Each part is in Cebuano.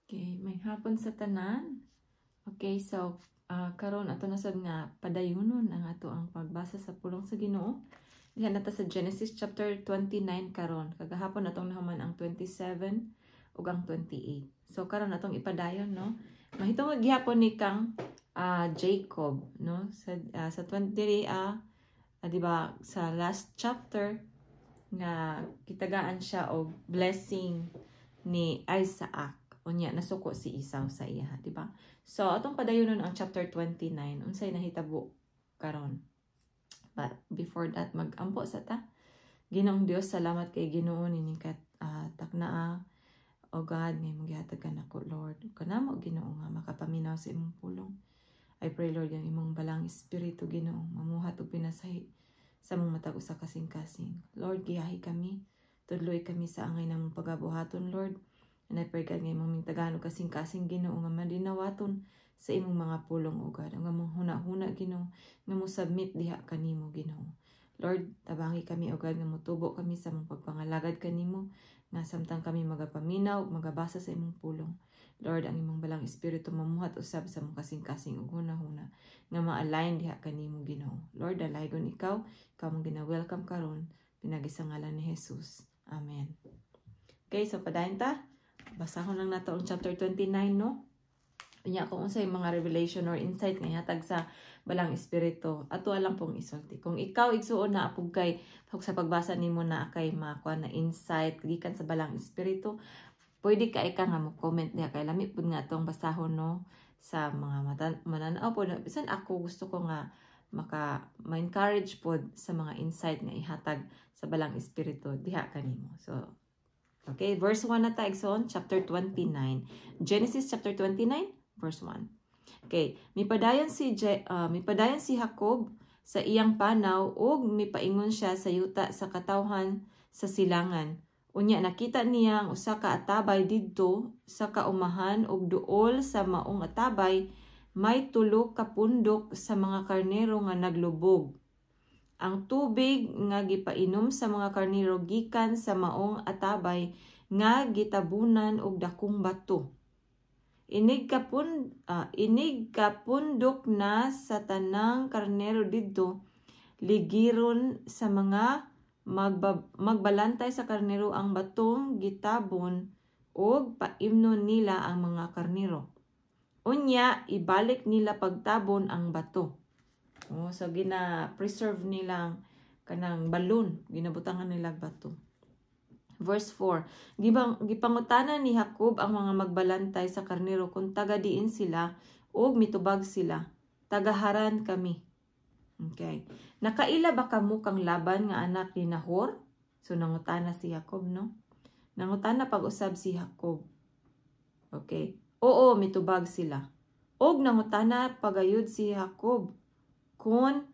Okay, maayong hapon sa tanan. Okay, so karon ato na sad nga padayunon ang ato ang pagbasa sa pulong sa Ginoo. Diha na ta sa Genesis chapter 29 karon. Kagahapon atong nahuman ang 27 ug ang 28. So karon atong ipadayon, no. Mahitungod gihapon ni kang Jacob, no, sa 20 di ba, sa last chapter nga gitagaan siya og blessing ni Isaac. Unya nasuko si Esau sa iya, di ba? So atong padayonon ang chapter 29, unsay nahitabo karon. But before that, magampo sa ta. Ginoong Dios, salamat kay Ginoo nining kat taknaa. O God, nga imong gihatag kanako, Lord. Kanamo, Ginoo, nga makapaminaw sa imong pulong. I pray, Lord, ang imong Balaang Espiritu, Ginoo, mamuhat og pinasahi sa among matag usa kasing-kasing. Lord, giyahi kami. Tudloi kami sa angay namong pagabuhaton, Lord. And I pray, God, nga imong tagaan og kasing-kasing, Ginoo, nga madinawaton sa imong mga pulong, O God. Ang among huna-huna, Ginoo, nga mo submit diha kanimo, Ginoo. Lord, tabangi kami, O God, nga motubo kami sa among pagpangalagad kanimo, nga samtang kami magapaminaw, magabasa sa imong pulong. Lord, ang imong Balaang Espiritu mamuhat usab sa among kasing-kasing ug huna-huna nga ma-align diha kanimo, Ginoo. Lord, dalaygon ikaw, ikaw mong gina-welcome karon pinaagi sa ngalan ni Jesus. Amen. Okay, so padayon ta. Basahon lang nato ang chapter 29, no? Unya kung unsay mga revelation or insight nga ihatag sa Balaang Espiritu, ato lang pong isulti. Kung ikaw, igsuon, naa pud kay sa pagbasa nimo na kay makuha na insight gikan sa Balaang Espiritu, pwede ka ika nga mo comment diha kay lami pud nga atong basahon, no, sa mga mata, mananaw pod. Bisan ako, gusto ko nga maka ma-encourage pod sa mga insight nga ihatag sa Balaang Espiritu diha kanimo. So okay, verse 1 na ta, igsoon, chapter 29. Genesis chapter 29, verse 1. Okay, mipadayon si Jacob sa iyang panaw ug mipaingon siya sa yuta sa katawhan sa silangan. Unya nakita niya ang usa ka atabay didto sa kaumahan ug duol sa maong atabay may tulo ka pundok sa mga karnero nga naglubog. Ang tubig nga gipainom sa mga karnero gikan sa maong atabay nga gitabunan og dakong bato. Inig kapundok na sa tanang karnero didto, ligiron sa mga magbalantay sa karnero ang batong gitabon ug paimnon nila ang mga karnero. Unya ibalik nila pagtabon ang bato. Oh, so gina-preserve nilang kanang balon, ginabutangan nila bato. Verse 4. Gipangutana ni Jacob ang mga magbalantay sa karnero kung taga diin sila ug mitubag sila, "Taga-Haran kami." Okay. "Nakaila ba kamo kang Laban nga anak ni Nahor?" So nangutana si Jacob, no? Nangutana pag-usab si Jacob. Okay. "Oo," mitubag sila. Og nangutana pagayud si Jacob kung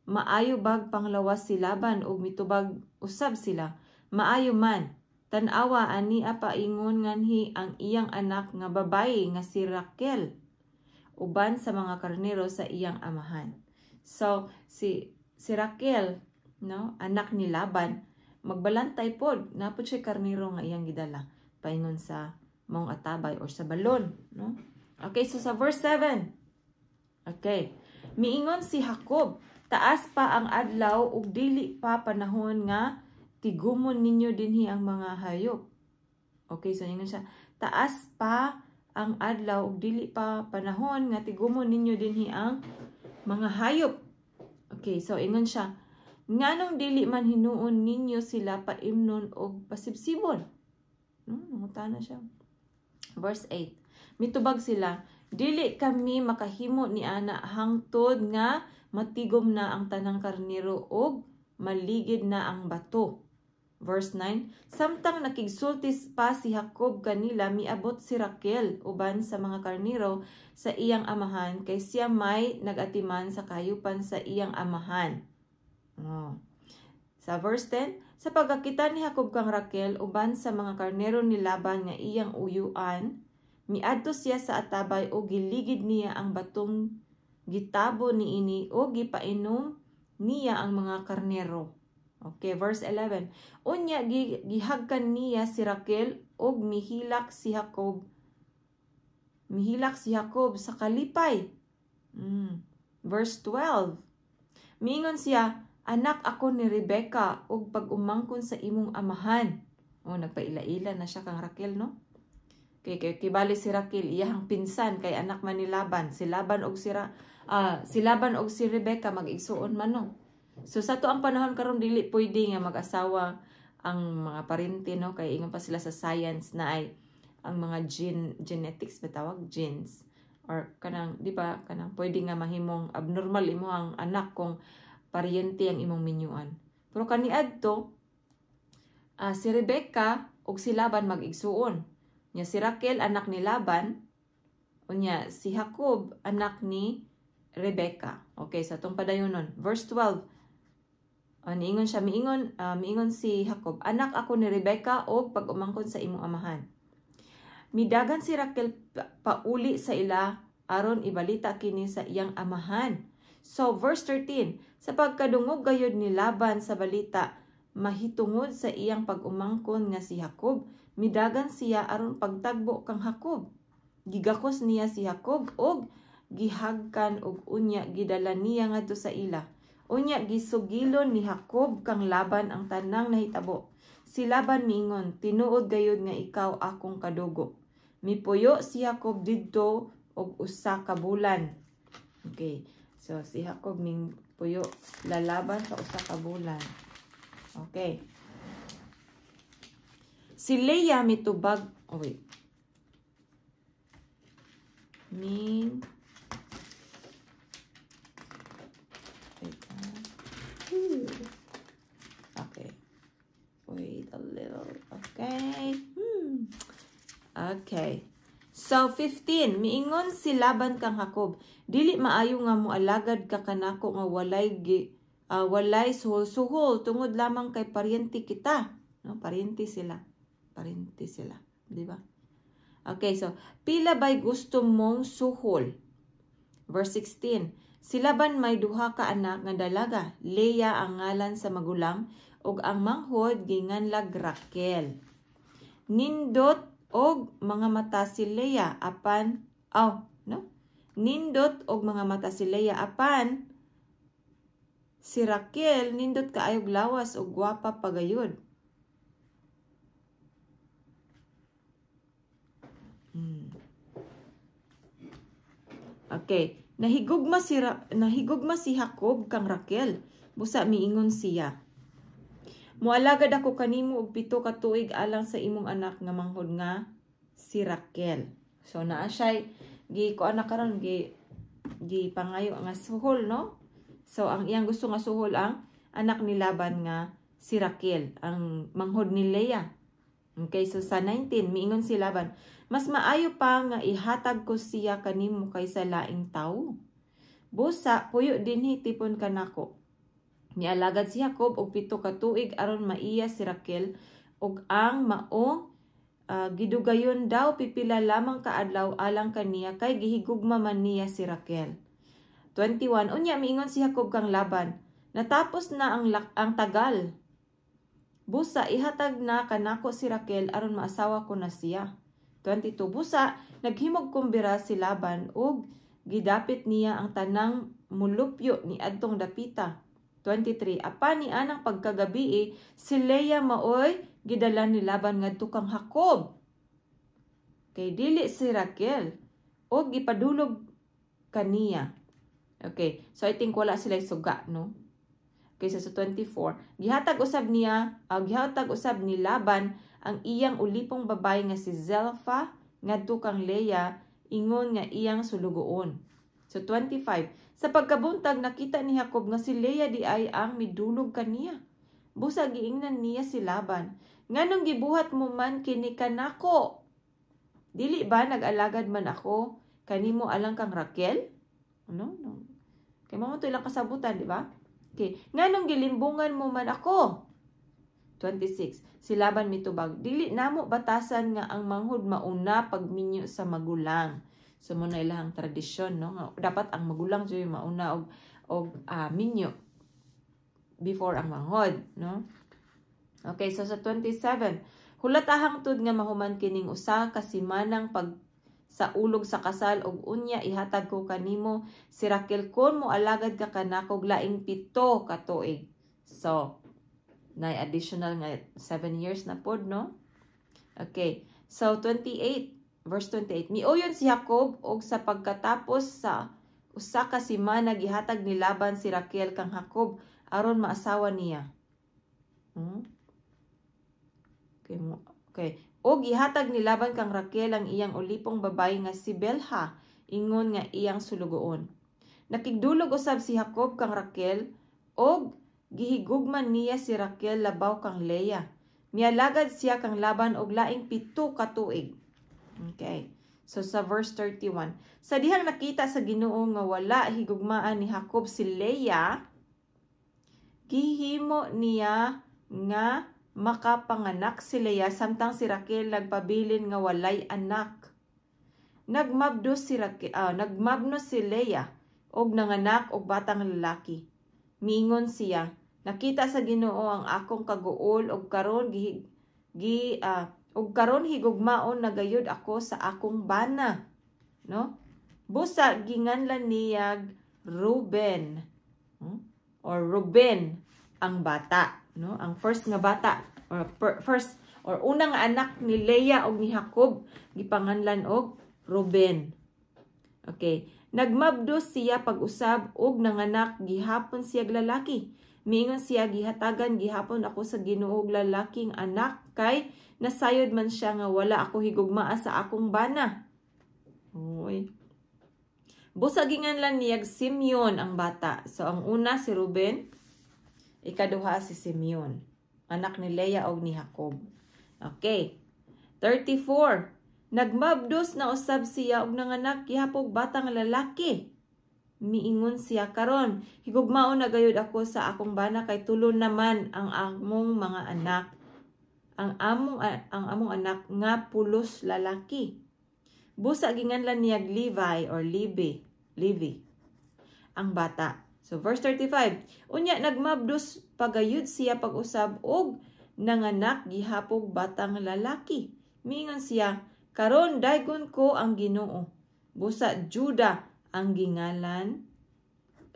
maayo bag panglawas si Laban ug mitubag usab sila, "Maayo man. Tan-awa, ania paingon nganhi ang iyang anak nga babayi nga si Raquel uban sa mga karnero sa iyang amahan." So si si Raquel, no, anak ni Laban, magbalantay pod, naa pod siya karnero nga iyang gidala paingon sa maong atabay or sa balon, no? Okay, so sa verse 7. Okay. Miingon si Jacob, "Taas pa ang adlaw ug dili pa panahon nga tigumon ninyo dinhi ang mga hayop." Okay, so ingon siya, "Taas pa ang adlaw ug dili pa panahon nga tigumon ninyo dinhi ang mga hayop." Okay, so ingon siya, "Nganong dili man hinuon ninyo sila paimnon og pasibsibon?" No, nangutana siya. Verse 8. Mitubag sila, "Dili kami makahimo ni ana hangtod nga matigom na ang tanang karnero og maligid na ang bato." Verse 9, samtang nakigsulti pa si Jacob kanila, miabot si Raquel uban sa mga karnero sa iyang amahan kay siya may nagatiman sa kahayupan sa iyang amahan. Oh. Sa verse 10, sa pagkakita ni Jacob kang Raquel uban sa mga karnero ni Laban nga iyang uyuan, miadto siya sa atabay o giligid niya ang batong gitabo niini o gipainom niya ang mga karnero. Okay, verse 11. Unya gihagkan niya si Raquel ug mihilak si Jacob. Mihilak si Jacob sa kalipay. Verse 12. Miingon siya, "Anak ako ni Rebecca ug pag-umangkon sa imong amahan." Oh, nagpaila-ila na siya kang Raquel, no? Kay kay kibali si Raquel iyahang pinsan kay anak man ni Laban. Si Laban og si Rebecca mag-igsuon man, no. So sa ato ang panahon karon, dili pwede nga mag-asawa ang mga parente, no, kay ingon pa sila sa science na ay ang mga genetics ba tawag, genes or kanang, di ba, kanang pwede nga mahimong abnormal imo ang anak kung paryente ang imong minyuan. Pero kaniadto, si Rebecca ug si Laban mag-igsuon. Nya si Raquel anak ni Laban, unya si Jacob anak ni Rebecca. Okay, sa atong padayonon. Verse 12. Niingon siya, miingon si Jacob, "Anak ako ni Rebecca og pag-umangkon sa imong amahan." Midagan si Raquel pauli sa ila aron ibalita kini sa iyang amahan. So verse 13, sa pagkadungog gayud ni Laban sa balita mahitungod sa iyang pag-umangkon nga si Jacob, midagan siya aron pagtagbo kang Jacob. Gigakos niya si Jacob og gihagkan og unya gidala niya ngadto sa ila. Unya gisugilon ni Jacob kang Laban ang tanang nahitabo. Si Laban miingon, "Tinuod gayud nga ikaw akong kadugo." Mipuyo si Jacob didto og usa ka bulan. Okay. So si Jacob mipuyo lalaban sa usa ka bulan. Okay. Si Leah mitubag, oh wait. Min wait. Okay. Wait a little. Okay. Okay. So 15, miingon si Laban kang Jacob, "Dili maayo nga moalagad ka kanako nga walay suhol-suhol tungod lamang kay paryente kita." No, paryente sila. Paryente sila, di ba? Okay, so pila bay gusto mong suhol? Verse 16, si Laban may duha ka anak nga dalaga. Leah ang ngalan sa magulang ug ang manghod ginganlag Raquel. Nindot og mga mata si Leah apan nindot og mga mata si Leah, apan si Raquel nindot kaayog lawas ug gwapa pagayod. Okay, nahigugma si Jacob kang Raquel. Busa miingon siya, "Moalagad ako kanimo og 7 ka tuig alang sa imong anak nga manghod nga si Raquel." So naa siya gi kuan na karon, gi pangayo nga suhol, no? So ang iyang gusto nga suhol ang anak ni Laban nga si Raquel, ang manghod ni Leah. Okay, so sa 19, miingon si Laban, "Mas maayo pa nga ihatag ko siya kanimo kaysa laing tawo. Busa puyo dinhi tipon kanako." Nialagad si Jacob og 7 ka tuig aron maiya si Raquel og ang maong gidugayon daw pipila lamang kaadlaw alang kaniya kay gihigugma man niya si Raquel. 21, unya miingon si Jacob kang Laban, "Natapos na ang tagal. Busa ihatag na kanako si Raquel aron maasawa ko na siya." 22, busa naghimog kumbira si Laban ug gidapit niya ang tanang mulupyo ni adtong dapita. 23, apan ni anang pagkagabi, si Leah maoy gidala ni Laban ngadto kang Jacob. Kay dili si Raquel og gipadulog kaniya. Okay, so I think wala sila suga, no? Okay, so sa 24, gihatag usab ni Laban ang iyang ulipong babae nga si Zelpha ngadto kang Leah, ingon nga iyang sulugoon. So 25, sa pagkabuntag nakita ni Jacob nga si Leah di ay ang midulog kaniya. Busa giingnan niya si Laban, "Nganong gibuhat mo man kini kanako? Dili ba nag-alagad man ako kanimo alang kang Raquel?" Ano? No. Kay mao to ilang kasabutan, di ba? Okay. "Nganong gilimbungan mo man ako?" 26. Si Laban mitubag, "Dili namo batasan nga ang manghod mauna pagminyo sa magulang." So mo na ilahang tradisyon, no? Dapat ang magulang jud mauna og minyo before ang manghod, no? Okay, so sa 27, hulat ahang tud nga mahuman kining usa ka simanang pag Sa ulog sa kasal ug unya ihatag ko kanimo si Raquel kon moalagad ka kanako og laing 7 ka tuig. So, na additional nga 7 years na pod, no? Okay. So 28, verse 28. Miuyon si Jacob og sa pagkatapos sa 1 ka semana gihatag ni Laban si Raquel kang Jacob aron maasawa niya. Okay, okay. Og gihatag ni Laban kang Raquel ang iyang ulipong babayi nga si Bilha, ingon nga iyang sulugoon. Nakigdulog usab si Jacob kang Raquel og gihigugma niya si Raquel labaw kang Leah. Mialagad siya kang Laban og laing 7 ka tuig. Okay. So sa verse 31, sa dihang nakita sa Ginoo nga wala higugmaan ni Jacob si Leah, gihimo niya nga makapanganak si Leah samtang si Raquel nagpabilin nga walay anak. Nagmabnos si Leah og nanganak og batang lalaki. Miingon siya, "Nakita sa Ginoo ang akong kaguol og karon gi, gi og karon higugmaon na gayud ako sa akong bana," no? Busa ginganlan niyag Ruben, Or Ruben ang bata, no? Ang first nga bata or first or unang anak ni Leah og ni Jacob gipanganlan og Ruben. Okay. Nagmabdos siya pag-usab og nanganak gihapon siya lalaki. Miingon siya, "Gihatagan gihapon ako sa Ginoo og lalaking anak kay nasayod man siya nga wala ako higugmaa sa akong bana." Oy. Busa ginganlan niyag Simeon ang bata. So ang una si Ruben, ikaduha si Simeon, anak ni Leah og ni Jacob. Okay. 34. Nagmabdos na usab siya og nanganak gihapon batang lalaki. Miingon siya, "Karon higugmaon na gayud ako sa akong bana kay tulo naman ang among mga anak. Ang among anak nga pulos lalaki." Busa ginganlan niyag Levi or Levi ang bata. So verse 35. Unya nagmabdos pagayud siya pag-usab og nanganak gihapog batang lalaki. Miingon siya, "Karon daygon ko ang Ginoo." Busa Juda ang gingalan.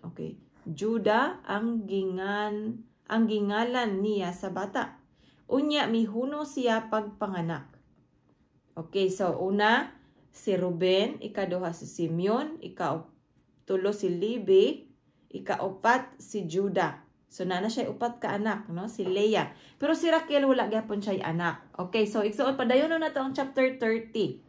Okay. Juda ang gingalan niya sa bata. Unya mihuno siya pagpanganak. Okay, so una si Ruben, ikaduha si Simeon, ikatulo si Levi, ikaupat si Judah. So naa na siya upat ka anak, no? Si Leah. Pero si Raquel, wala gyapon siya anak. Okay, so igsuon, padayon na to ang chapter 30.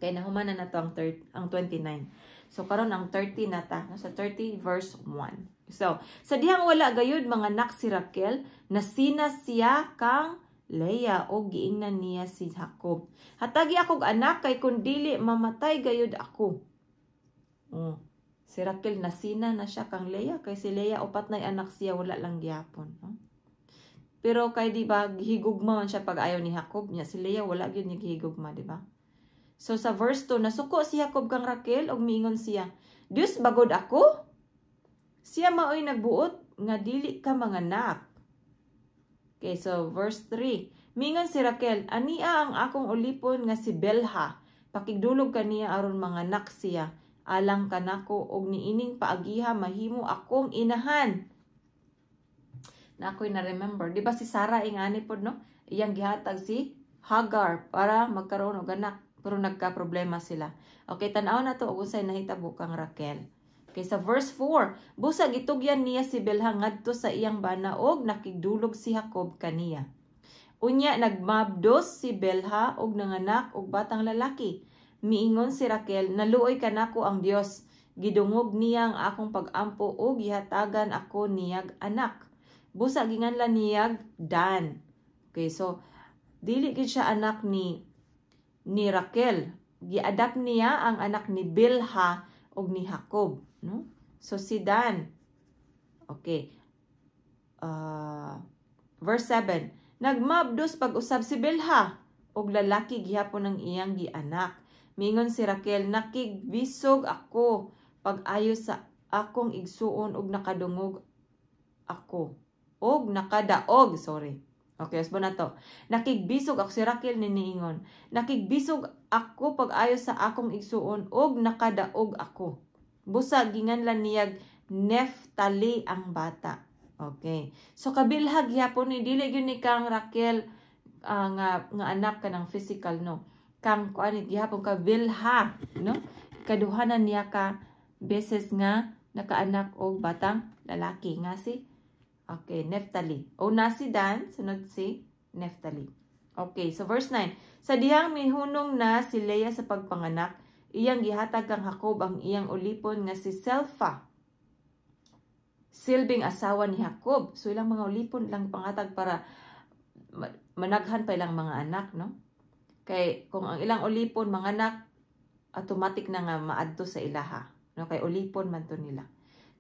Okay, nahuman na nato ang 29. So karon ang 30 na ta, no? Sa 30 verse 1. So, sa dihang wala gayud manganak si Raquel, nasina siya kang Leah o giingnan niya si Jacob, "Hatagi akog anak kay kun dili mamatay gayud ako." Oh. Si Raquel, nasina na siya kang Leah kay si Leah upat na anak siya, wala lang gihapon, no? Pero kay di ba gihigugma man siya pag ayaw ni Jacob niya, si Leah wala gyud niya gihigugma, di ba? So sa verse 2, nasuko si Jacob kang Raquel ug miingon siya, "Dios bagod ako? Siya maoy nagbuot nga dili ka manganak." Okay, so verse 3. Mingon si Raquel, "Ania ang akong ulipon nga si Bilha. Pakigdulog kaniya aron manganak siya alang kanako og niining paagiha mahimo akong inahan." Na ako'y na-remember. Di ba si Sarah ingani pod, no? Iyang gihatag si Hagar para magkaroon og anak, pero nagka-problema sila. Okay, tan-aw na to og unsay nahitabo kang Raquel. Okay, sa verse 4, busa gitugyan niya si Bilha ngadto sa iyang bana og nakigdulog si Jacob kaniya. Unya nagmabdos si Bilha og nanganak og batang lalaki. Miingon si Raquel, "Naluoy kanako ang Dios. Gidungog niya ang akong pagampo ug gihatagan ako niyag anak." Busa ginganlan niyag Dan. Okay, so dili gid siya anak ni Raquel. Giadapt niya ang anak ni Bilha ug ni Jacob, no? So si Dan. Okay. Verse 7. Nagmabdos pag-usab si Bilha og lalaki gihapon ang iyang gianak. Mingon si Raquel, "Nakigbisog ako pag-ayo sa akong igsuon og nakadungog ako. Og nakadaog, sorry. Okay, usbon nato. Nakigbisog ako, si Raquel ni niingon. "Nakigbisog ako pag-ayo sa akong igsuon og nakadaog ako." Busa ginganlan niyag Neftali ang bata. Okay. So kabilha gihapon ni, dili gyud ni kang Raquel nga anak kanang physical, no? Kang kuan gihapon, ka Bilha, no? Kaduhanan niya ka beses nga nakaanak og batang lalaki nga si, okay, Neftali. Una si Dan, sunod si Neftali. Okay, so verse 9. Sa dihang mihunong na si Leah sa pagpanganak, iyang gihatag kang Jacob ang iyang ulipon nga si Zelpha, silbing asawa ni Jacob. So ilang mga ulipon lang pangatag para managhan pa ilang mga anak, no? Kay kung ang ilang ulipon mga anak, automatic na nga maadto sa ilaha, no? Kay ulipon man to nila.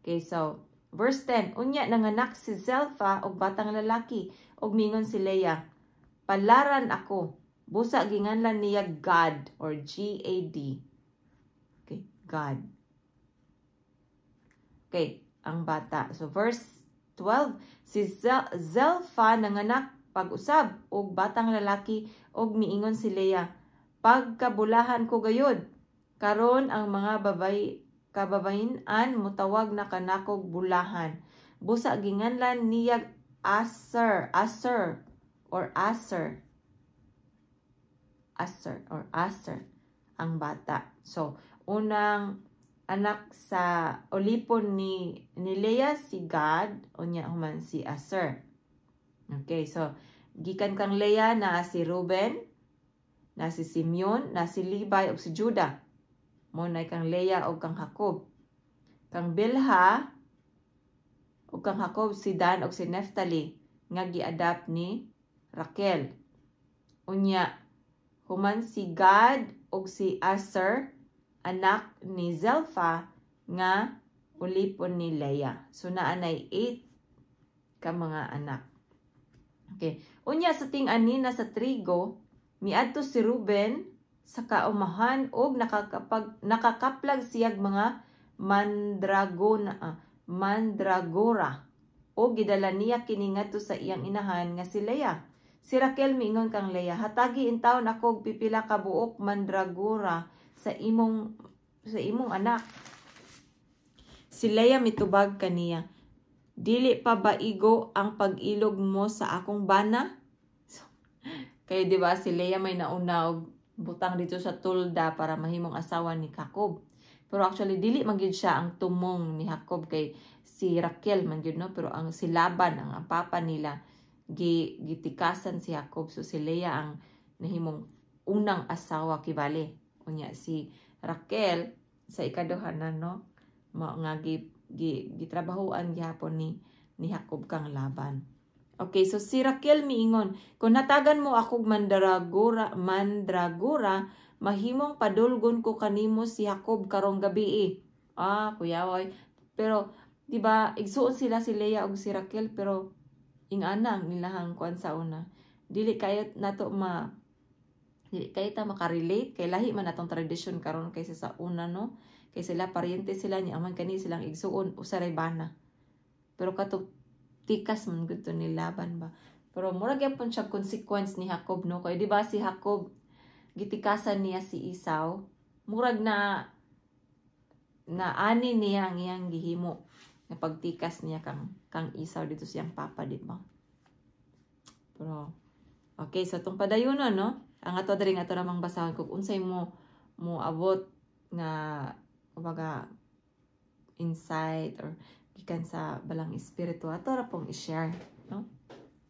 Okay, so verse 10, unya nanganak si Zelpha og batang lalaki og mingon si Leah, "Palaran ako." Busa ginganlan niya Gad or Gad. Okay, Gad. Okay, ang bata. So verse 12, si Zelpha nanganak pag-usab og batang lalaki og miingon si Leah, "Pagkabulahan ko gayud. Karon ang mga babay kababayin-an mutawag na kanakog bulahan." Busa ginganlan niya Aser, Aser or Aser. Aser or Aser ang bata. So, unang anak sa ulipon ni Leah si Gad, unya human si Aser. Okay, so gikan kang Leah na si Ruben, na si Simeon, na si Levi ug si Judah. Mo na kang Leah ug kang Jacob. Kang Bilha ug kang Jacob si Dan ug si Neftali nga gi-adapt ni Raquel. Unya human si Gad ug si Aser, anak ni Zelpha nga ulipon ni Leah. So naa nay 8 ka mga anak. Okay. Unya sa ting-ani na sa trigo, miadto si Ruben sa kaumahan og nakakaplag siyag mga mandragora o gidala niya kini ngadto sa iyang inahan nga si Leah. Si Raquel miingon kang Leah, "Hatagi intawon ako og pipila ka buok mandragora sa imong anak." Si Leah mitubag kaniya, "Dili pa ba igo ang pag-ilog mo sa akong bana?" So, kay di ba si Leah may nauna og butang dito sa tulda para mahimong asawa ni Jacob. Pero actually dili man gyud siya ang tumong ni Jacob kay si Raquel man gyud, no, pero ang si Laban ang papa nila gitikasan si Jacob, so si Leah ang nahimong unang asawa kibali. Unya si Raquel sa ikaduha na, no, mao nga gi, gi gitrabahoan gihapon ni Jacob kang Laban. Okay, so si Raquel miingon, "Kung hatagan mo akog mandragora, mahimong padulgon ko kanimo si Jacob karong gabi." Ah, kuya oy. Pero di ba igsuon sila, si Leah ug si Raquel, pero ingana ang ilahang kuan sa una. Dili kayo ta makarelate kay lahi man atong tradisyon karon kaysa sa una, no? Kay sila paryente sila niya man, kani silang igsuon usa ray bana. Pero kato tikas man gud to ni Laban ba. Pero mura gyapon siya consequence ni Jacob, no? Kay di ba si Jacob gitikasan niya si Esau, murag na na ani niya ang iyang gihimo nga pagtikas niya kang Esau dito siyang papa, di ba? Pero okay, so tong padayonon, no? Ang ato diri nga ato namang basahon kung unsay mo mo abot nga kumbaga insight or gikan sa Balang Espiritu, ato ra pong i-share, no?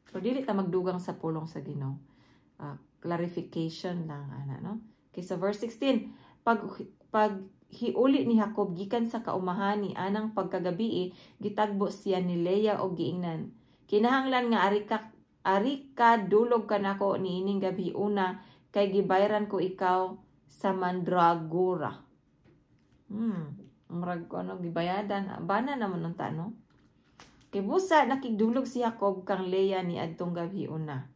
Pero dili ta magdugang sa pulong sa Ginoo. Clarification lang ana, no? Okay, so verse 16, pag hiuli ni Jacob gikan sa kaumahan ni anang pagkagabi, gitagbo siya ni Leah og giingnan, "Kinahanglan nga ari ka dulog kanako niining gabi una kay gibayran ko ikaw sa mandragora." Murag ko ano gibayadan bana naman unta, no? Kay busa nakigdulog si Jacob kang Leah ni adtong gabi una.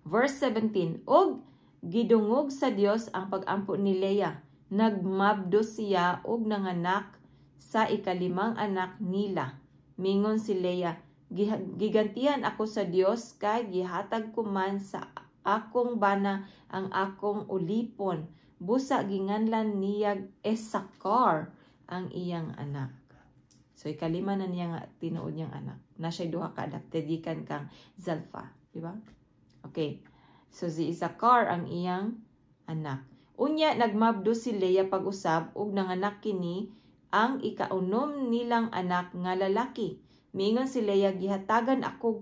Verse 17, og gidungog sa Dios ang pagampo ni Leah. Nagmabdo siya og nanganak sa ikalimang anak nila. Mingon si Leah, Gigantihan ako sa Dios kay gihatag ko man sa akong bana ang akong ulipon." Busa ginganlan niyag Isakar ang iyang anak. So ikalima na niya nga tinuod niyang anak. Na siya duha ka adopted gikan kang Zalfa, di ba? Okay. So si Isakar ang iyang anak. Unya nagmabdo si Leah pag-usab ug nanganak kini ang ikaunom nilang anak nga lalaki. Miingon si Leah, "Gihatagan ako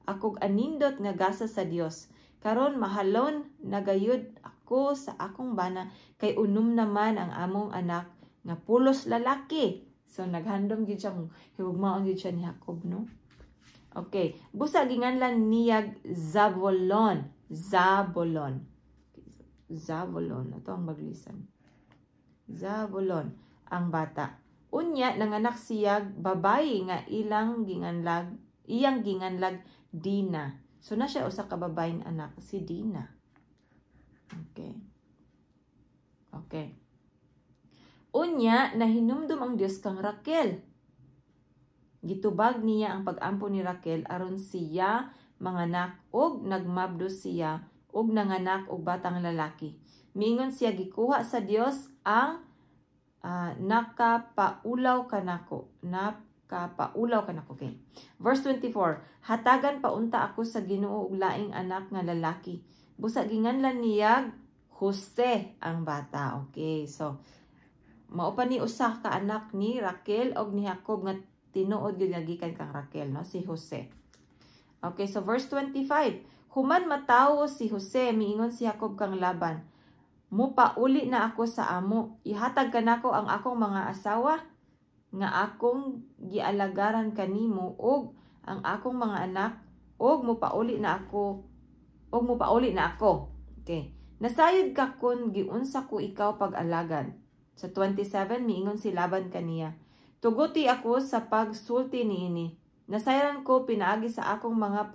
akog anindot nga gasa sa Dios. Karon mahalon nagayud ako sa akong bana kay unom naman ang among anak nga pulos lalaki." So naghandom gid siya, higugmaon gid siya ni Jacob, no? Okay, busa ginganlan niyag Zabulon, Zabulon. Zabulon, ato ang baglisan. Zabulon ang bata. Unya nanganak siyag babayi nga ilang ginganlag iyang ginganlag Dina. So na siya usa ka babayeng anak, si Dina. Okay. Okay. Unya nahinumdum ang Dios kang Raquel. Gitubag niya ang pag-ampo ni Raquel aron siya manganak og nagmabdo siya og nanganak og batang lalaki. Miingon siya, "Gikuha sa Dios ang nakapaulaw kanako. Nakapaulaw kanako." Okay. Verse 24, "Hatagan pa unta ako sa Ginoo og laing anak nga lalaki." Busa ginganlan niyag Jose ang bata. Okay. So mao pa ni usa ka anak ni Raquel og ni Jacob nga tinuod gyud nga gikan kang Raquel, no, si Jose. Okay, so verse 25. Human matawo si Jose, miingon si Jacob kang Laban, "Mupauli na ako sa amo. Ihatag kanako ang akong mga asawa nga akong gialagaran kanimo ug ang akong mga anak ug mupauli na ako ug mupauli na ako." Okay. "Nasayod ka kun giunsa ko ikaw pag-alagad." Sa 27, miingon si Laban kaniya, "Tuguti ako sa pagsulti niini. Nasayran ko pinaagi sa akong mga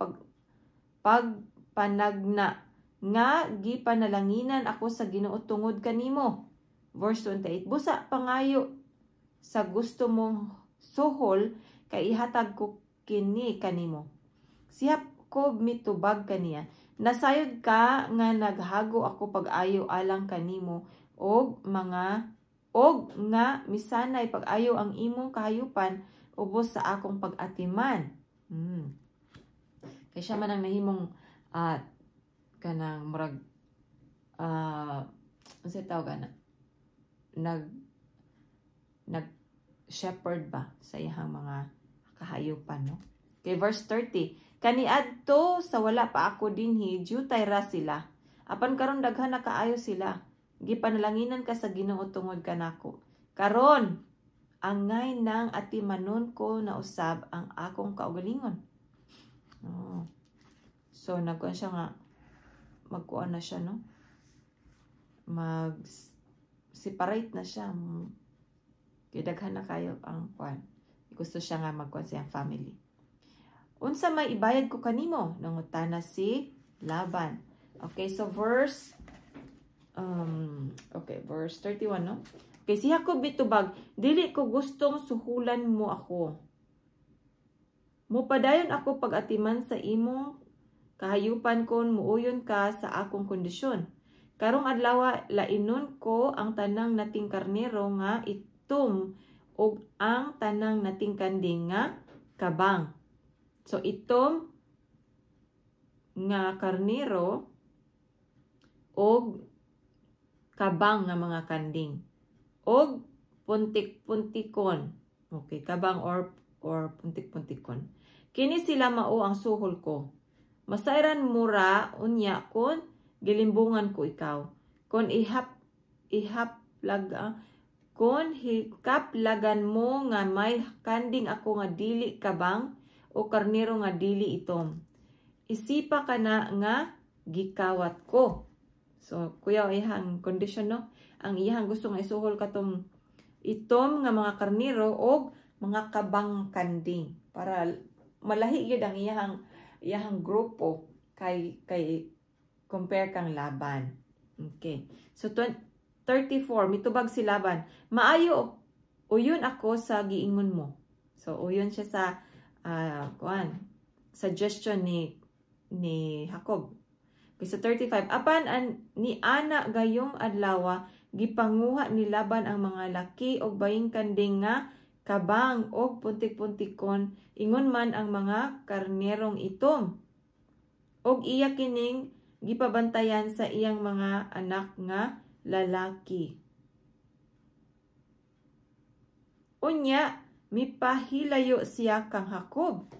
pagpanagna nga gipanalanginan ako sa Ginoo tungod kanimo." Verse 28, "Busa pangayo sa gusto mong suhol kay ihatag ko kini kanimo." Si Jacob mitubag kaniya, "Nasayod ka nga naghago ako pag-ayo alang kanimo og mga og nga misanay pag-ayo ang imong kahayupan ubos sa akong pag-atiman." Kay siya man ang nahimong kanang murag unsay tawag ana, nag nag shepherd ba sa iyang mga kahayupan, no? Kay verse 30, "Kaniadto sa wala pa ako dinhi, jutay ra sila. Apan karon daghan na kaayo sila. Gipanalanginan ka sa Ginoo tungod kanako. Karon angay nang atimanon ko na usab ang akong kaugalingon." Oh. So nagkuan siya nga magkuan na siya, no? Mag separate na siya. Kay daghan na kayo ang kuan. Gusto siya nga magkuan siyang family. "Unsa may ibayad ko kanimo?" nangutana si Laban. Okay, so verse 31, no? Okay, si Jacob mitubag, "Dili ko gustong suhulan mo ako. Mupadayon ako pag-atiman sa imong kahayupan kon muuyon ka sa akong kondisyon. Karong adlaw lainon ko ang tanang nating karnero nga itom ug ang tanang nating kanding nga kabang." So itom nga karnero og kabang nga mga kanding og puntik-puntikon. Okay, kabang or puntik-puntikon. "Kini sila mao ang suhol ko. Masayran mo ra unya kon gilimbungan ko ikaw. Kon ihap ihap lag kon hikaplagan mo nga may kanding ako nga dili kabang o karnero nga dili itom, isipa ka na nga gikawat ko." So, kuya, iyang condition, no? Ang iyang gusto nga isuhol katong itom nga mga karnero og mga kabang kanding para malahi gyud ang iyang iyang grupo kay compare kang Laban. Okay. So 34, mitubag si Laban, "Maayo, uyon ako sa giingon mo." So uyon siya sa kuan suggestion ni Jacob. Okay, so 35, apan ni ana gayong adlawa, gipanguha ni Laban ang mga laki og baying kanding nga kabang og puntik-puntikon, ingon man ang mga karnerong itom. Og iya kining gipabantayan sa iyang mga anak nga lalaki. Unya, mipahilayo siya kang Jacob.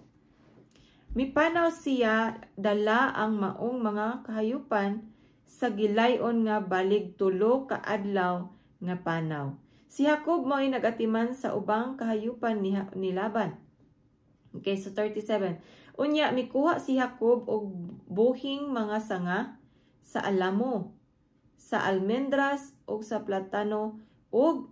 Mipanaw siya dala ang maong mga kahayupan sa gilayon nga balig 3 ka adlaw nga panaw. Si Jacob mao'y nagatiman sa ubang kahayupan ni Laban. Okay, so 37. Unya, mikuha si Jacob og buhing mga sanga sa alamo, sa almendras og sa platano og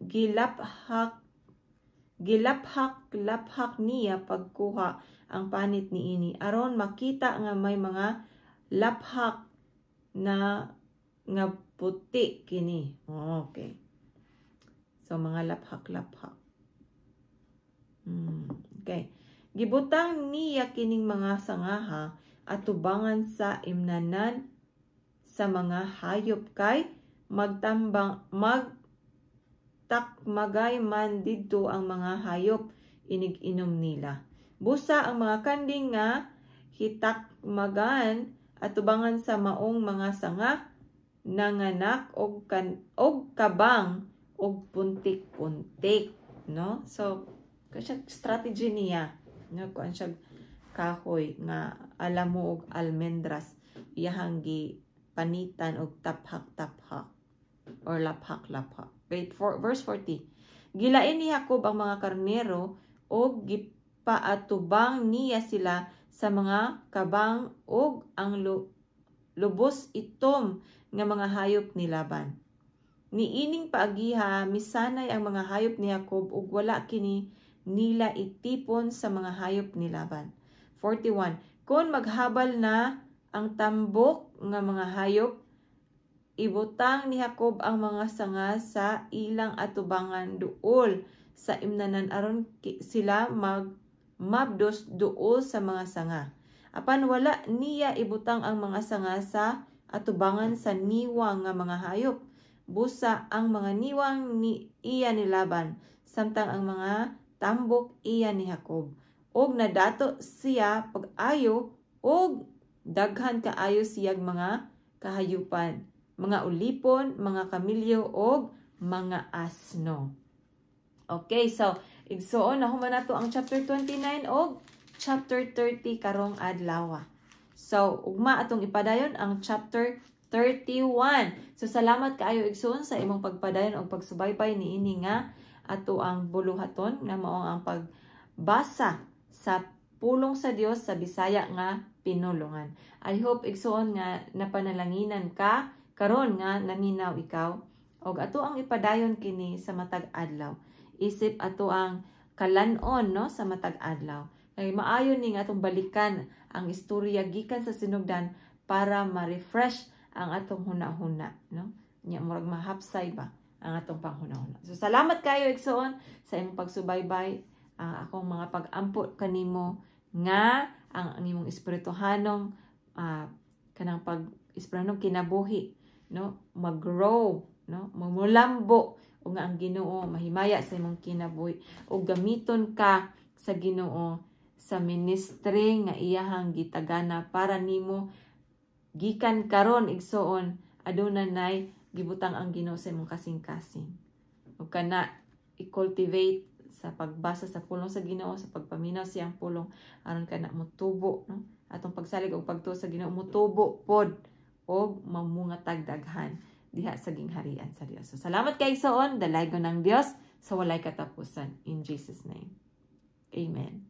gilaphak-laphak niya pagkuha ang panit niini aron makita nga may mga laphak na nga puti kini. Okay. So mga laphak-laphak. Okay. Gibutang niya kining mga sangaha atubangan sa imnanan sa mga hayop kay magtambang magtakmagay man didto ang mga hayop inig-inom nila. Busa ang mga kanding nga hitakmagan atubangan sa maong mga sanga nanganak og kabang og puntik-puntik, no? So kasi strategy niya, no, kuan siya kahoy nga alamo og almendras, iyahang gi panitan og taphak-taphak or laphak-laphak. Wait, for, verse 40. Gilain ni Jacob ang mga karnero og gipaatubang niya sila sa mga kabang og ang lubos itom nga mga hayop ni Laban. Niining paagiha misanay ang mga hayop ni Jacob ug wala kini nila itipon sa mga hayop ni Laban. 41. Kon maghabal na ang tambok nga mga hayop, ibutang ni Jacob ang mga sanga sa ilang atubangan duol sa imnanan aron sila magmabdos duol sa mga sanga. Apan wala niya ibutang ang mga sanga sa atubangan sa niwang nga mga hayop. Busa ang mga niwang ni iya ni Laban, samtang ang mga tambok iya ni Jacob. Og nadato siya pag-ayo og daghan kaayo siyag mga kahayupan, mga ulipon, mga kamilyo og mga asno. Okay, so igsuon na human nato ang chapter 29 og chapter 30 karong adlaw. So ugma atong ipadayon ang chapter 31. So salamat kaayo, igsuon, sa imong pagpadayon og pagsubaybay niini nga ato ang buluhaton nga mao ang pagbasa sa pulong sa Dios sa Bisaya nga pinulungan. I hope, igsuon, nga napanalanginan ka karon nga naminaw ikaw og ato ang ipadayon kini sa matag adlaw. Isip ato ang kalan-on, no, sa matag adlaw. Kay maayo ning atong balikan ang istorya gikan sa sinugdan para ma-refresh ang atong huna-huna, no? Nya murag mahapsay ba ang atong panghuna-huna. So salamat kayo, igsuon, sa imong pagsubaybay. Akong mga pag-ampo kanimo nga ang imong espirituhanong kanang pag espirituhanong kinabuhi, no, mag-grow, no, mamulambo o nga ang Ginoo mahimaya sa imong kinabuhi o gamiton ka sa Ginoo sa ministry nga iyahang gitagana para nimo gikan karon, igsuon, aduna nay gibutang ang Ginoo sa imong kasing-kasing. Ug kana i-cultivate sa pagbasa sa pulong sa Ginoo, sa pagpaminaw siyang pulong, aron kana motubo, no, atong pagsalig og pagtuo sa Ginoo motubo pod og mamungatag daghan diha sa gingharian sa Dios. So salamat kay igsoon, dalaygon ng Dios sa walay katapusan, in Jesus' name. Amen.